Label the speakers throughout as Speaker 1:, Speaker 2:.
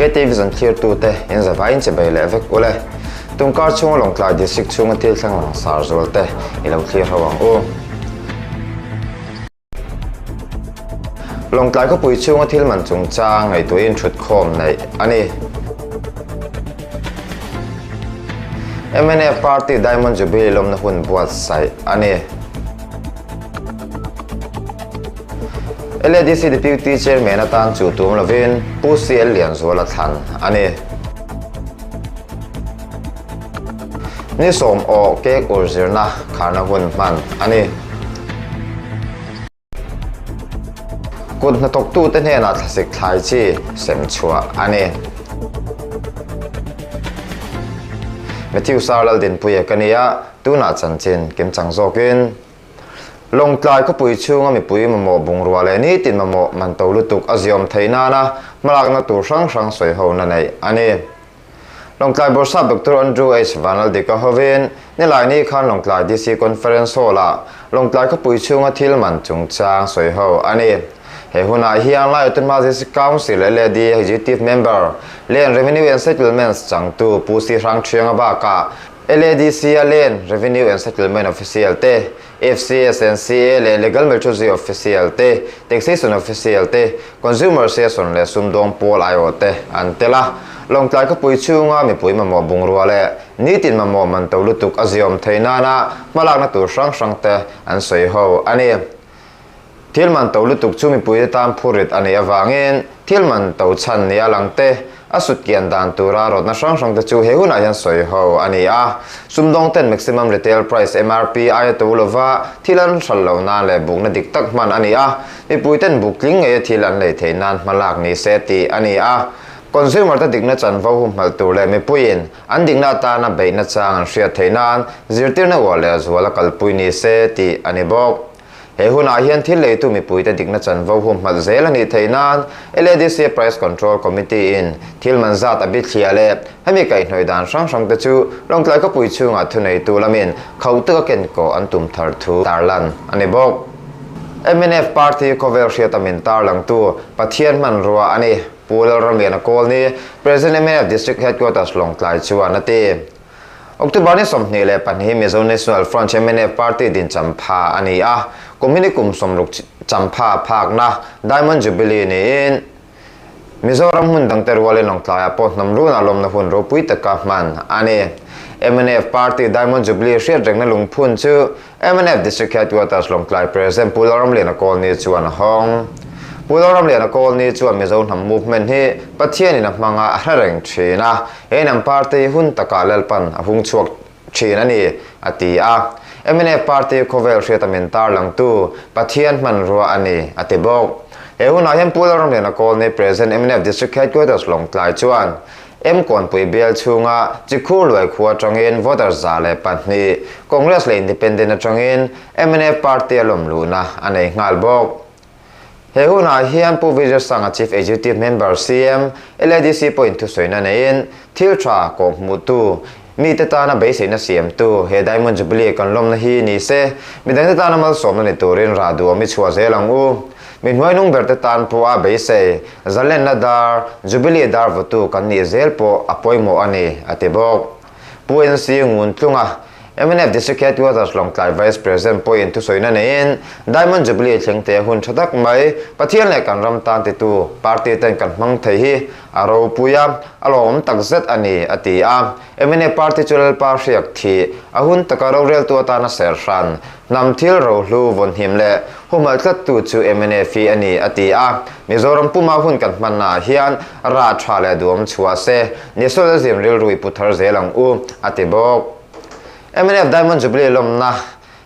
Speaker 1: KTV zan thlirtute in zavaiin chibai leh vek ule. Tungkar chhunga Lawngtlai District chhunga thil thleng langsar zualte i lo thlir ho ang u. Lawngtlai khawpui chhunga thil man chungchang ngaihtuahin thutkhawm neih a ni. Mnf Party Diamond Jubilee lawmna hun buatsaih a ni. LADC Deputy Chairman atan chu tum lovin Pu CL Lianzuala thlan a ni. Ni sawm aw cake ur zirna kharna hun hman a ni. Kut hnathawktute hnenah thlasik thlai chi sem chhuah a ni. Matthew Sar Laldinpuia ka ni a, tunah chanchin kimchang zawkin. Lawngtlai khawpui chhunga mipui mamawh bungrua leh nitin mamawh man to lutuk a ziawm theih nana hmalakna tur hrang hrang sawihona neih a ni. Lawngtlai Bawrhsap Doctor Andrew H. Vanlaldika hovin Nilaini khan Lawngtlai DC Conference Hall-ah Lawngtlai khawpui chhunga thil man chungchang sawiho a ni. He hunah hian Lai Autonomous District Council, LAD, Executive Member, Land Revenue and Settlements changtu Pu Si Hrang Thianga bakah LADC a Land Revenue and Settlement Official te, FCS and CA leh Legal Metrology Official te, Taxation Official te, Consumer Session leh sumdawng pawl aiawh te an tel a. Lawngtlai khawpui chhunga mipui mamawh bungrua leh nitin mamawh man to lutuk a ziawm theih nana hmalakna tur hrang hrang te an sawi ho a ni. Thil man to lutuk chu mipuite tan phurrit a nih avangin thil man to chhan nia lang te, a sutkian dan tura rawtna hrang hrang te chu he hunah hian sawi ho a ni a. Sumdawng ten Maximum Retail Price, MRP, aia to lova thil an hral lo nan leh bukna dik tak hman a ni a, mipui ten buk tling ngeia thil an lei theih nan hma lak ni se tih a ni a. Consumer te dikna chanvo humhalh tur leh mipuiin an dikna atana beihna chang an hriat theih nan zirtirna uar leh zual a kalpui ni se tih a ni bawk. He hunah hian thil leitu mipuite dikna chanvo humhalh zel a nih theih nan LADC Price Control Committee in thil man zat a bithliah leh hemi kaihhnawih dan hrang hrang te chu Lawngtlai khawpui chhungah thuneitu lamin khauh taka kenkawh an tum thar thu tarlan a ni bawk. Mnf Party khawvel hriata min tarlangtu Pathian hmanrua a ni, Pu Lalramliana Kawlni, President mnf District Headquarters Lawngtlai chuan a ti. October ni 22 Mizo National Front mnf Party din champha a ni a, kum hi ni kum 60 champha phakna Diamond Jubilee niin Mizoram hmun dangte rualin Lawngtlaiah pawh hnam runah lawmna hun ropui taka hman a ni. Mnf Party Diamond Jubilee hriat rengna lungphun chu Mnf District Headquarters Lawngtlai President Pu Lalramliana Kawlni chuan a hawng. Pu Lalramliana Kawlni chuan Mizo hnam movement hi Pathianin a hmanga a hre reng thin a, He hnam party hun takah Lalpan a hung chhuak thin a ni, a ti a. Mnf party khawvel hriata min tarlangtu Pathian hmanrua a ni, a ti bawk. He hunah hian Pu Lalramliana Kawlni President mnf District Headquarters Lawngtlai chuan M Kawnpui bial chhunga Chikhur Luai khua atangin voter 102, Congress leh Independent atangin mnf party a lawmluhna a nei nghal bawk. He hunah hian Pu Vijay Sangha Chief Executive Member, CM, LADC pawhin thusawiina neiin thil tha kawhhmuhtu, mite tana beiseina siamtu he Diamond Jubilee kan lawmna hi ni se, midangte tana malsawmna ni turin rah duhawm i chhuah zel ang u. Mi hnuainung berte tan pawh a beisei, zalenna dar, Jubilee dar vawtu kan nih zel pawh a pawimawh a ni, a ti bawk. Pu NC Nguntlunga, mnf District Headquarters Lawngtlai Vice President pawhin thusawiina neiin Diamond Jubilee thlengte hun tha tak mai Pathian leh kan ram tan titu party ten kan hmang thei hi a ropui a, a lawmawm tak zet a ni, a ti a. Mnf party chu Lalpa hriak thih a hun taka roreltu atana ser hran Hnam thil rohlu vawnhim leh humhalh tlattu chu mnf hi a ni, a ti a. Mizoram puma hun kan hmannaah hian rah tha leh duam chhuah se, Nationalism rilru i pu thar zel ang u, a ti bawk. Mnf Diamond Jubilee lawmna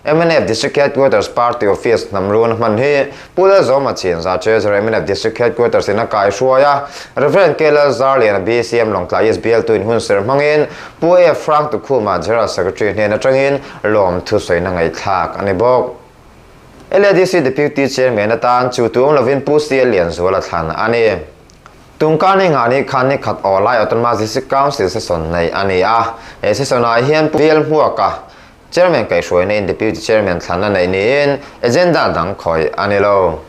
Speaker 1: Mnf District Headquarters Party Office hnam run hman hi Pu Lalzawma Chinza Treasurer mnf District Headquarters in a kaihruai a, Rev. K Lalzarliana BCM Lawngtlai East bialtu in hunserh hmangin Pu A Frank Tukhuma General Secretary hnen atangin lawm thusawiina ngaihthlak a ni bawk. LADC Deputy Chairman atan chu tu awm lovin Pu CL Lianzuala thlan a ni. Tungkar ni ngah ni khan ni khat aw lai Autonomous District Council session neih a ni a, he session ah hian Pu VL Hmuaka Chairman kaihhruaina in Deputy Chairman thlan a neih niin agenda dang khawih a ni lo.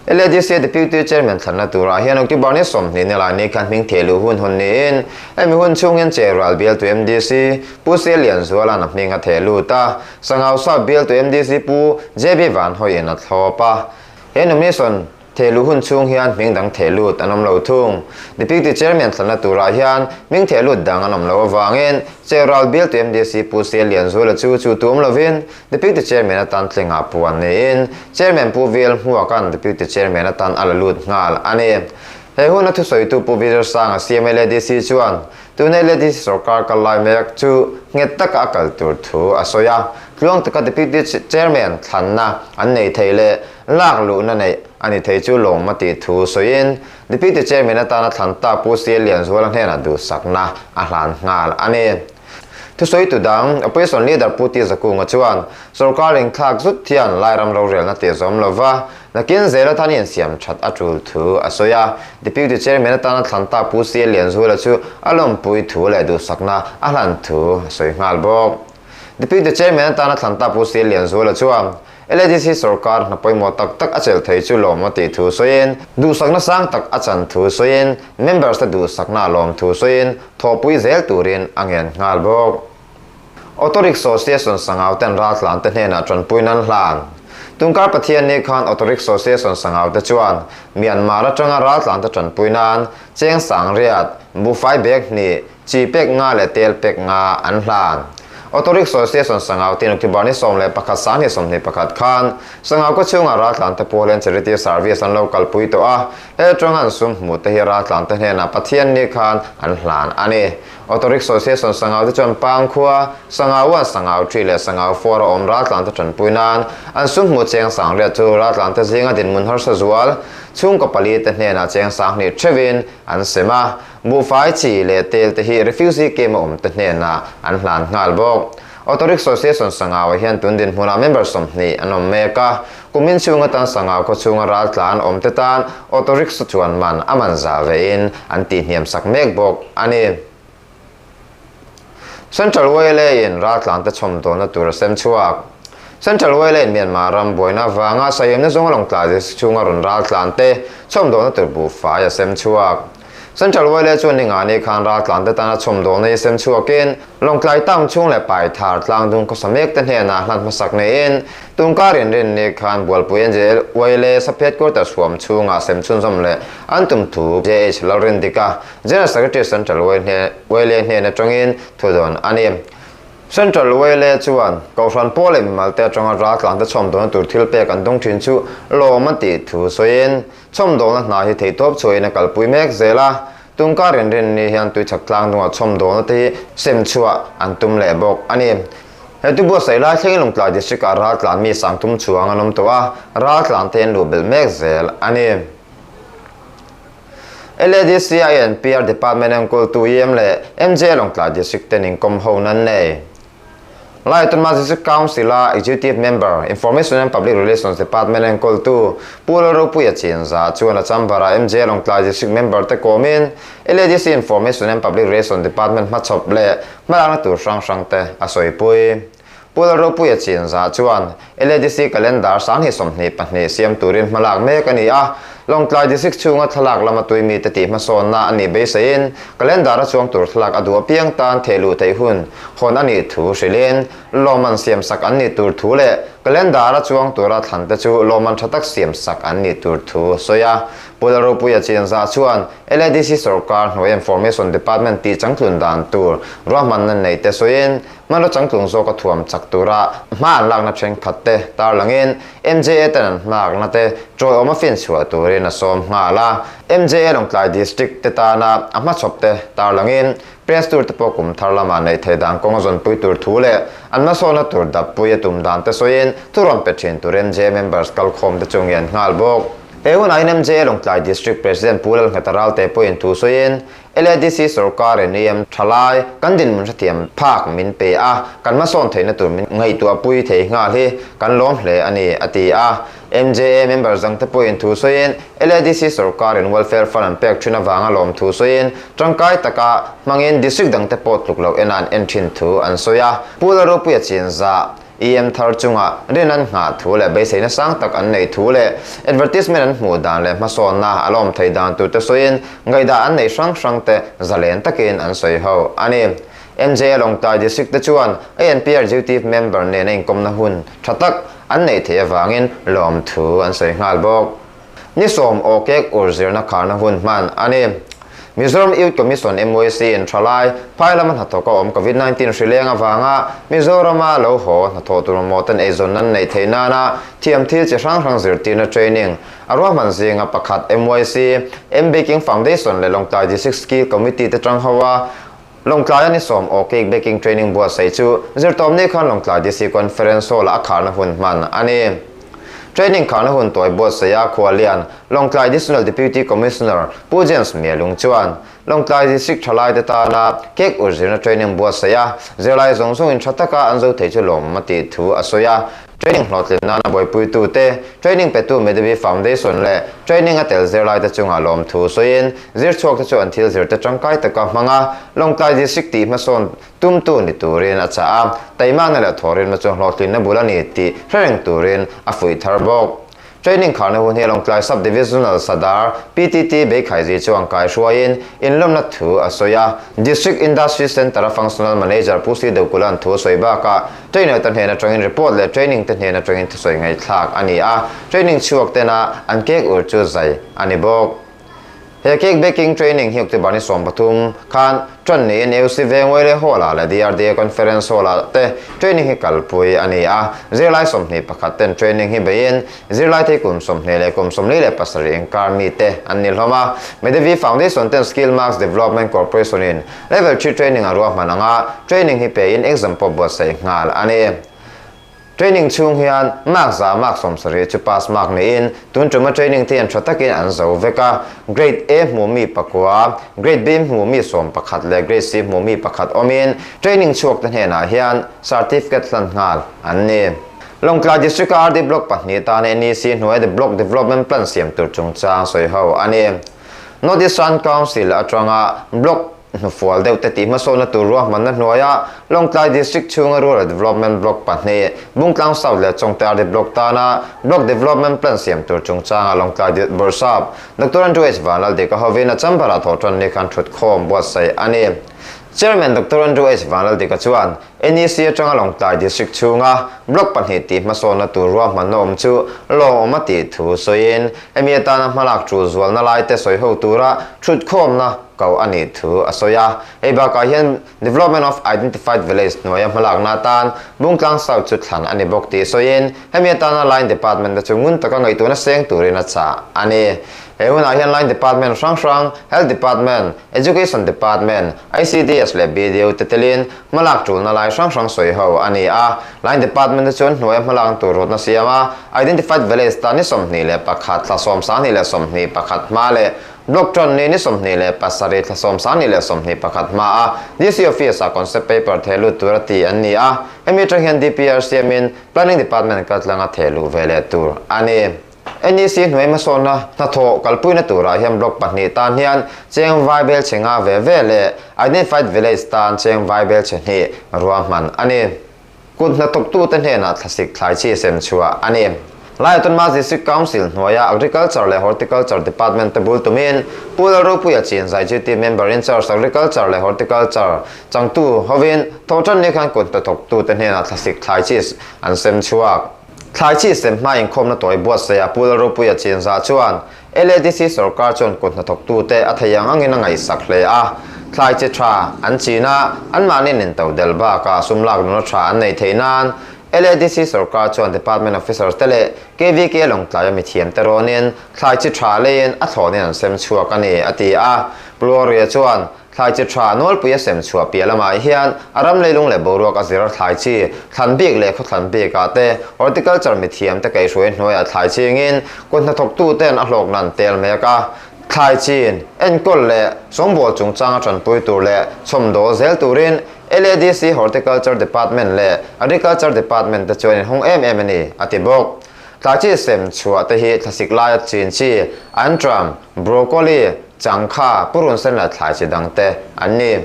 Speaker 1: LADC Deputy Chairman thlanna turah hian October ni 20 ni lai ni khan hming theh luh hun hawn niin hemi hun chhung hian Cherual bialtu MDC Pu Sia Lianzuala'n a hming a theh lut a, Sangau South bialtu MDC Pu JB Vanhawiin a thlawp a. He nomination theh luh hun chhung hian hming dang theh lut an awm lo thung. Deputy Chairman thlanna turah hian hming theh lut dang an awm loh avangin Cherual bialtu MDC Pu Sia Lianzuala chu chu tu awm lovin Deputy Chairman atan tlingah puan niin Chairman Pu Vil Hmuaka'n Deputy Chairman atan a la lut nghal a ni. He huna thusawitu Pu Vijay Sanga CM LADC chuan tuna LADC sorkar kal lai mek chu nghet taka a kal tur thu a sawi a, tluang taka Deputy Chairman thlanna an nei thei leh lak luhna neih a ni thei chu lawm a tih thu sawiin Deputy Chairman atana thlan tak Pu CL Lianzuala hnenah duhsakna a hlan nghal a ni. Thusawitu dang, Opposition Leader Pu Ti Zakunga chuan sorkar inthlak zut hian Lairam rorelna tih zawm lova nakin zel atan insiam that a tul thu a sawi a. Deputy Chairman atana thlan tak Pu CL Lianzuala chu a lawmpui thu leh duhsakna a hlan thu a sawi nghal bawk. Deputy Chairman atana thlan tak Pu CL Lianzuala chuan LADC sorkar hna pawimawh tak tak a chelh thei chu lawm a tih thu sawiin, duhsakna sang tak a chan thu sawiin, members te duhsakna a lawm thu sawiin thawhpui zel turin a ngen nghal bawk. Auto Rickshaw Station Sangau ten raltlan te hnenah tanpui nan hlan. Tunkar Pathianni khan Auto Rickshaw Station Sangau te chuan Myanmar atanga raltlan te tanpui nan cheng sang riat, buhfai bag hnih, Chi pek nga leh tel pek nga an hlan. Auto Rickshaw Station Sangau tin October ni 11 2021 khan Sangau khaw chhungah raltlan te pualin Charity Service an lo kalpui tawh a, he atanga an sum hmuh te hi raltlan te hnenah Pathian ni khan an hlan a ni. Auto Rickshaw Station Sangau te chuan Pang khua, Sangau 1, Sangau 3 leh Sangau 4 a awm raltlan te tanpui nan an sum hmuh cheng sang riat chu raltlan te zinga dinhmun harsa zual chhungkaw pali te hnenah cheng sang hnih theuhin an sem a. Buhfai chi leh tel te hi refugee camp a awm te hnenah an hlan nghal bawk. Auto Rickshaw Station Sangau ah hian tun dinhmunah member 20 an awm mek a, kumin chhung atan Sangau khaw chhunga ral tlan awm te tan auto rickshaw chuan man a man zah vein an tihhniam sak mek bawk a ni. Central YLA in raltlan te chhawmdawlna tur a sem chhuak. Central YLA in Myanmar ram buaina avanga saiemna zawnga lawngtlai chhunga rawn raltlan te chhawmdawlna tur buhfai a sem chhuak. Central YLA chuan ningani khan raltlan te tana chhawmdawlna hi sem chhuakin Lawngtlai town chhung leh Paithar tlangdung khawsa mek te hnenah hlan hmasak neiin Tungkar inrinni khan Bualpui NJL YLA sub headquarters huam chhungah sem chhunzawm leh an tum thu JH Lalrindika General Secretary Central YLA hnen atangin thu dawn a ni. Central YLA chuan Kohhran pawl leh mimalte atanga raltlante chhawmdawlna tur thil pek an dawng thin chu lawm a tih thu sawiin chhawmdawlna hna hi theihtawp chhuahin a kalpui mek zel a, tungkar inrinni hian tuichhak tlangdunga chhawmdawlna te hi sem chhuah an tum leh bawk a ni. He tubuatsaih lai thlengin Lawngtlai District-ah raltlan mi sangthum chuang an awm tawh a, raltlante an luh belh mek zel a ni. LADC INPR Department enkawltu em leh MJ Lawngtlai District ten inkawm ho nan nei. Laitunma District Council-a Executive Member, Information and Public Relations Department enkawltu Pu Lalropuia Chinza chuan a chamber-ah MJ Lawngtlai District Member te kawmin LADC Information and Public Relations Department hmachhawp leh hmalakna tur hrang hrang te a sawipui. Pu Lalropuia Chinza chuan LADC Calendar 2022 siam turin hmalak mek a ni a, Lawngtlai District chhunga thlalak lama tui mite tih hmasawnna a nih beiseiin Calendar a chuang tur thlalak a duh apiang tan theh luh theih hun hawn a nih thu hrilhin lawmman siamsak an nih tur thu leh Calendar a chuang tura thlan te chu lawmman tha tak siamsak an nih tur thu a sawi a. Pu Lalropuia Chinza chuan LADC sorkar hnuai Information Department tih changtlun dan tur ruahmanna nei te sawiin Hmanraw changtlung zawka thuam chak tura hma an lakna thenkhat te tarlangin MJA ten an hmalakna te tawiawma finchhuah turin a sawm nghal a. MJA Lawngtlai District te tana a hmachhawp te tarlangin Press tur te pawh kum thar lama neih theih dan kawnga zawnpui tur thu leh an hmasawnna tur dappui a tum dan te sawiin thurawn pe thin tur MJA members kalkhawm te chu ngian nghal bawk. He hunah hian MJA Lawngtlai District President Pu Lalngheta Ralte pawhin thu sawiin LADC sorkar in EM thalai kan dinhmun hrethiam phak min pe a, kan hmasawn theihna tur min ngaihtuahpui thei nghal hi kan lawm hle a ni, a ti a. MJA member zangte pawhin thu sawiin LADC sorkar in welfare fund an pek thin avanga lawm thu sawiin tangkai taka hmangin district dangte pawh tluk loh en a an en thin thu an sawi a. Pu Lalropuia Chinzah. EM thar chunga rin an nghah thu leh beiseina sang tak an neih thu leh advertisement an hmuh dan leh hmasawnna a la awm theih dan turte sawiin ngaihdah an neih hrang hrangte zalen takin an sawi ho a ni. MJA Lawngtlai District te chuan ANPR Executive Member nena inkawmna hun tha tak an neih theih avangin lawmthu an sawi nghal bawk. Ni sawm aw kek ur zirna kharna hun hman a ni. Mizoram Youth Commission, MYC, in thalai, phai lama hnathawk a awm Covid 19 hri leng avanga Mizorama lo haw hnathawh tur mamawh ten eizawn an neih theih nana thiam thil chi hrang hrang zirtirna training a ruahman zinga pakhat MYC, M-Baking Foundation leh Lawngtlai District Skill Committee te tang ho a Lawngtlaia ni sawm aw cake baking training buatsaih chu zirtawpni khan Lawngtlai DC Conference Hall-ah a kharna hun hman a ni. Training kharna hun tawi buatsaiha khualian Lawngtlai Additional Deputy Commissioner Pu James Mielung chuan Lawngtlai District thalaite tana cake ur zirna training buatsaih a zirlai zawng zawngin tha taka an zo thei chu lawm a tih thu a sawi a. Training hlawhtlin nana buaipuitute, training petu Medevi Foundation leh training a tel zirlaite chungah lawmthu sawiin zirchhuakte chu an thil zirte tangkai taka hmanga Lawngtlai District tih hmasawn tumtu ni turin a chah a, taimakna leh thawhrimna chu hlawhtlinna bul a ni tih hre reng turin a fuih thar bawk. Training kharna hun hi Lawngtlai Sub-Divisional Sadar PTT Beikhaiji chuan kaihruaiin inlawmna thu a sawi a. District Industry Centre-a Functional Manager Pu Si Deuhkula'n thu a sawi bakah trainer te hnen atangin report leh training te hnen atangin thusawi ngaihthlak a ni a, training chhuak tena an cake ur chu zai a ni bawk. He cake baking training hi October ni 13 khan tan niin AUC Vengwele Hall-ah leh DRDA Conference Hall-ah te training hi kalpui a ni a. Zirlai 21 ten training hi beiin zirlai thei kum 20 leh kum 47 inkar mite an ni hlawm a. Medevi Foundation ten Skill Marks Development Corporation-in Level 3 training a ruahman anga training hi pein exam pawh buatsaih nghal a ni. Training chhung hian mark za mark 70 chu pass mark niin tun tuma training te hian tha takin an zo vek a. Grade A hmu mi pakua, Grade B hmu mi 11 leh Grade C hmu mi pakhat awmin training chhuak te hnenah hian certificate hlan nghal an ni. Lawngtlai District-a RD Block pahnih tana NEC hnuaia the Block Development Plan siam tur chungchang sawi ho a ni. North Eastern Council atanga Block Hnufual deuh te tih hmasawnna tur ruahmanna hnuaiah Lawngtlai District chhunga Rural Development Block pahnih, Bungtlang South leh Chawngte RD Block tana Block Development Plan siam tur chungchanga Lawngtlai Bawrhsap Doctor Andrew H. Vanlaldika hovin a chamber-ah thawhṭan ni khan ṭhutkhawm buatsaih a ni. Chairman Doctor Andrew H. Vanlaldika chuan NEC atanga Lawngtlai District chhunga Block pahnih tih hmasawnna tur ruahmanna awm chu lawmawm a tih thu sawiin hemi atana hmalak ṭul zualna laite sawi ho tura ṭhutkhawmna ko a nih thu a sawi a. Hei bakah hian Development of Identified Village hnuaia hmalakna atan Bungtlang South chu thlan a ni bawk tih sawiin hemi atana Line Department te chu ngun taka ngaihtuahna seng turin a chah a ni. He hunah hian Line Department hrang hrang, Health Department, Education Department, ICDS leh BDO te telin hmalak tulna lai hrang hrang sawi ho a ni a. Line Department te chuan hnuaia hmalakna tur rawtna siam a, Identified Village tan ni 21 thla 10 21 hma leh Block tan ni ni 27 thla 10 21 hma a DC Office ah concept paper theh lut tur a ti an ni a, hemi atang hian DPR siamin Planning Department kaltlanga theh luh ve leh tur a ni. NEC hnuai hmasawnna hnathawh kalpuina turah hian block pahnih tan hian cheng vai bel chhe nga ve ve leh Identified Village tan cheng vai bel chhe hnih ruahman a ni. Kut hnathawktute hnenah thlasik thlai chi sem chhuah a ni. Laiatunma District Council hnuaia Agriculture leh Horticulture Department te bul tumin Pu Lalropuia Chinzai GT Member in Charge Agriculture leh Horticulture changtu hovin thawhtan ni khan kut hnathawktute hnenah thlasik thlai chi an sem chhuak. Thlai chi sem hma inkhawmna tawi buatsaih Pu Lalropuia Chinzah chuan LADC sorkar chuan kut hnathawktute a thei ang angin a ngaihsak hle a, thlai chi tha an chin a, anmahni nen to del bakah sum lak nuna tha an nei theih nan LADC sorkar chuan department officers te leh KVK Lawngtlaia mithiamte rawnin thlai chi tha leiin a thlawnin an sem chhuak a ni, a ti a. Gloria chuan Thlai chi tha nawlpui a sem chhuah piah lamah hian a ram leilung leh boruak a zir thlai chi thlan bik leh khaw thlan bikah te horticulture mithiam te kaihhruai hnuaiah thlai chingin kut hnathawktu ten a hlawk nan tel mek a. Thlai chin, enkawl leh sawngbawl chungchanga tanpui tur leh chhawmdawl zel turin LADC Horticulture Department leh Agriculture Department te chuan inhawng em em a ni, a ti bawk. Thlai chi sem chhuah te hi thlasik laia chin chi, antram, broccoli, changkha, purun sen leh thlai chi dang te an ni.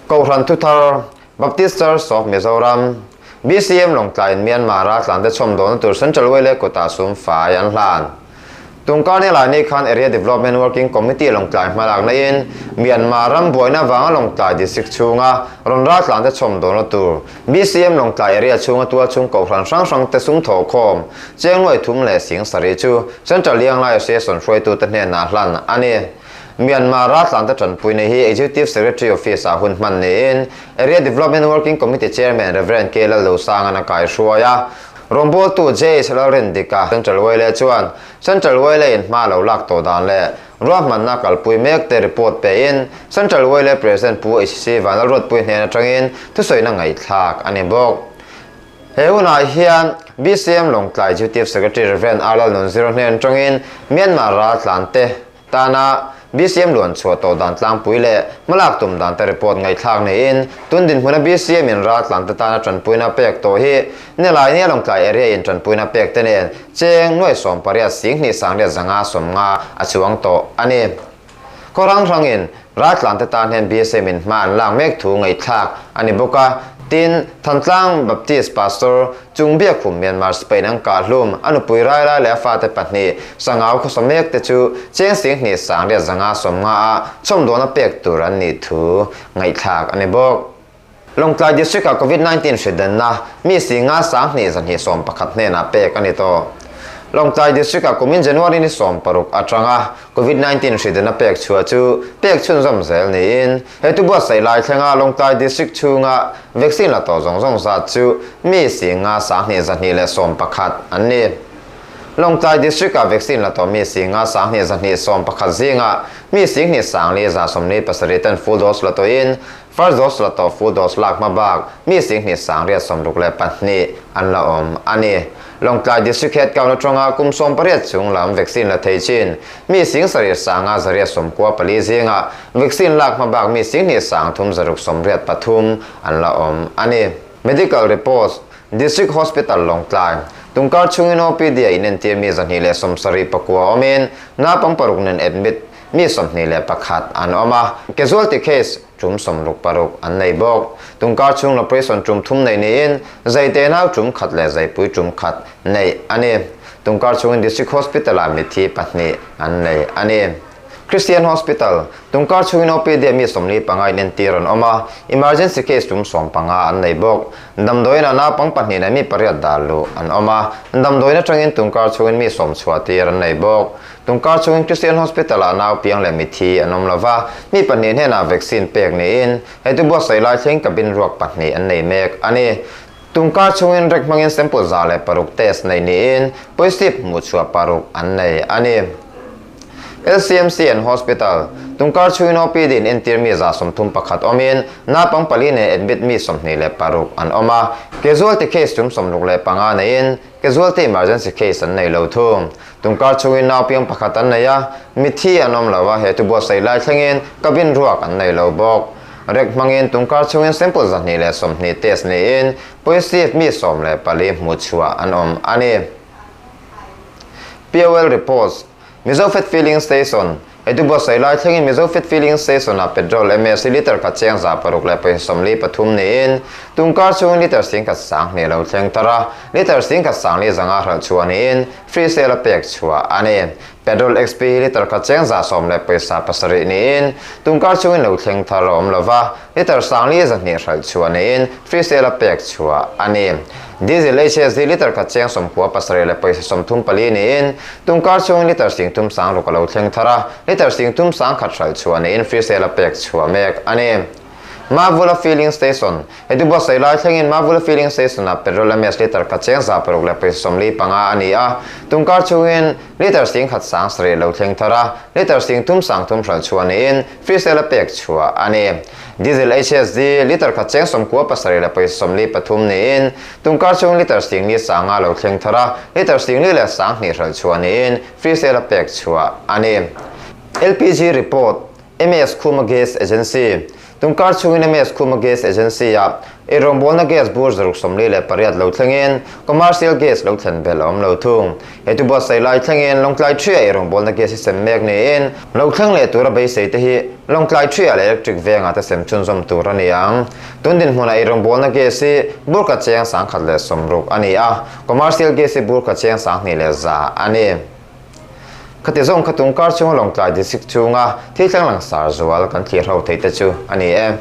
Speaker 1: Kohhran Thuthar, Baptist Church of Mizoram. BCM Lawngtlaiin Myanmar raltlante chhawmdawlna tur Central Wele kutah sum fai an hlan. Tungkar ni laini khan Area Development Working Committee Lawngtlai hmalakna in Myanmar ram buaina vanga Lawngtlai District chhunga rawn raltlante chhawmdawlna tur BCM Lawngtlai Area chhunga tualchhung kohhran hrang hrangte sum thawhkhawm chengnuai thum leh sing sarih chu Central Lianglai Association hruaitute hnenah hlan a ni. Myanmar raltlante tanpuina hi Executive Secretary Office-ah hun hman niin Area Development Working Committee Chairman Rev. K. Lallosang'an a kaihruai a. Rawngbawltu JH Lalrindika, Central Wele chuan Central Wele in hma lo lak tawh dan leh ruahmanna kalpui mek te report pein Central Wele President Pu HC Vanlalruatpui hnen atangin thusawiina ngaihthlak a ni bawk. He hunah hian BCM Lawngtlai Executive Secretary Rev. R. Lalnunziro hnen atangin Myanmar raltlante Tana BCM luan chhuah tawh dan tlangpui leh hmalak tum dan te report ngaihthlak niin tun dinhmuna BCM in raltlan te tana tanpuina pek tawh hi Nilai nia Lawngtlai area in tanpuina pek te nen cheng nuai 80 singhnih sangriat zanga 50 a chuang tawh a ni. Khaw hrang hrangin Raltlan te tan hian BSM in hma an lak mek thu ngaihthlak a ni bawk a, tin, Thantlang Baptist Pastor Chungbiakhum Myanmar Spain an kah hlum a nupui Railai leh a fate pahnih Sangau khawsa mek te chu cheng 2000 sangriat zanga 50 a chhawmdawna pek tur an nih thu ngaihthlak a ni bawk. Lawngtlai District ah Covid 19 hridenna mi singa 2000 211 hnenah pek a ni tawh. Lawngtlai District ah kumin January ni 16 atanga Covid 19 hridenna pek chhuah chu pek chhunzawm zel niin he tu buatsaih lai thlenga Lawngtlai District chhunga vaccine la tawh zawng zawng zat chu mi singa 2000 211 an ni. Lawngtlai District ah vaccine la tawh mi singa 2000 211 zingah mi 20 5 147 ten full dose la tawhin First dose la tawh full dose lak hma bak mi 20 962 an la awm a ni. Lawngtlai District Head Counter atanga kum 18 chung lam vaccine la thei chin mi 7 sanga 194 zingah vaccine lak hma bak mi 20 3 683 an la awm a ni. Medical reports, District Hospital Lawngtlai, Tungkar chungin OPD a inentir mi 279 awmin naupang paruk nen admit mi 21 an awm a, casualty case tum 66 an nei bawk. Tungkar chhung operation tum thum nei niin zaite nau tum khat leh zaipui tum khat nei a ni. Tungkar chhungin District Hospital ah mithi pahnih an nei a ni. Christian Hospital, Tungkar chhungin OPD mi 45 inentir an awm a, emergency case tum 15 an nei bawk. Damdawiin ah naupang pahnih leh mi pariat dah luh an awm a, damdawiin atangin tungkar chhungin mi 10 chhuah tir an nei bawk. Tungkar chungin Christian Hospital ah nau piang leh mithi an awm lova, mi pahnih hnenah vaccine pek niin he tu buatsaih lai thleng cabin ruak pahnih an nei mek a ni. Tungkar chungin rek hmangin sample 106 test nei niin positive hmuh chhuah paruk an nei a ni. LCMC and Hospital, Tungkar chungin OPD in entir mi 131 awmin naupang pali nen admit mi 26 an awm a, casualty case tum 65 neiin Casualty emergency case an nei lo thung. Tungkar chungin nau piang pakhat an nei a, mithi an awm lo a, he thu buatsaih lai thlengin cabin ruak an nei lo bawk. Rek hmangin tungkar chungin sample 220 test niin positive mi 14 hmuh chhuah an awm a ni. POL reports, Mizo Fat Filling Station, He tu buatsaih lai thlengin Mizo Fit Filling Station ah petrol MS hi liter khat cheng 600 leh pawisa 43 niin tungkar chhungin liter 10 20 lo thleng tar a, liter 10 40 zanga hralh chhuah niin free sale a pek chhuah a ni. Petrol XP hi liter khat cheng 110 leh pawisa 7 niin tungkar chhungin lo thleng thar a awm lova, liter 40 2 hralh chhuah niin free sale a pek chhuah a ni. Diesel HSD liter khat cheng 97 leh pawisa 34 niin tungkar chhungin liter 30 6 a lo thleng thar a, liter 30 100 hralh chhuah niin free sale a pek chhuah mek a ni. Mavula Filling Station, He tu buatsaih lai thlengin Mavula Filling Station ah petrol MS liter khat cheng 600 leh pawisa 45 a ni a, tungkar chhungin liter 10 7 lo thleng thar a, liter 30 3 hralh chhuah niin free sale a pek chhuah a ni. Diesel HSD liter khat cheng 97 leh pawisa 43 niin tungkar chhung liter 40 sanga lo thleng thar a, liter 40 leh 20 hralh chhuah niin free sale a pek chhuah a ni. LPG report, MS Khuma Gas Agency. Tunkar chhungin MS Khuma Gas Agency-ah eirawngbawlna gas bur 148 lo thlengin commercial gas lo thlen belh a awm lo thung. He thu buatsaih lai thlengin Lawngtlai Ṭhia eirawngbawlna gas hi sem mek niin lo thleng leh tura beisei te hi Lawngtlai Ṭhia leh Electric Vengah te sem chhunzawm tur a ni ang. Tun dinhmunah eirawngbawlna gas hi burkha cheng 160 a ni a, commercial gas hi burkha cheng 2100 a ni. Khati zawng kha tungkar chhunga Lawngtlai District chhunga thil thleng langsar zual kan thlir ho theih te chu a ni e.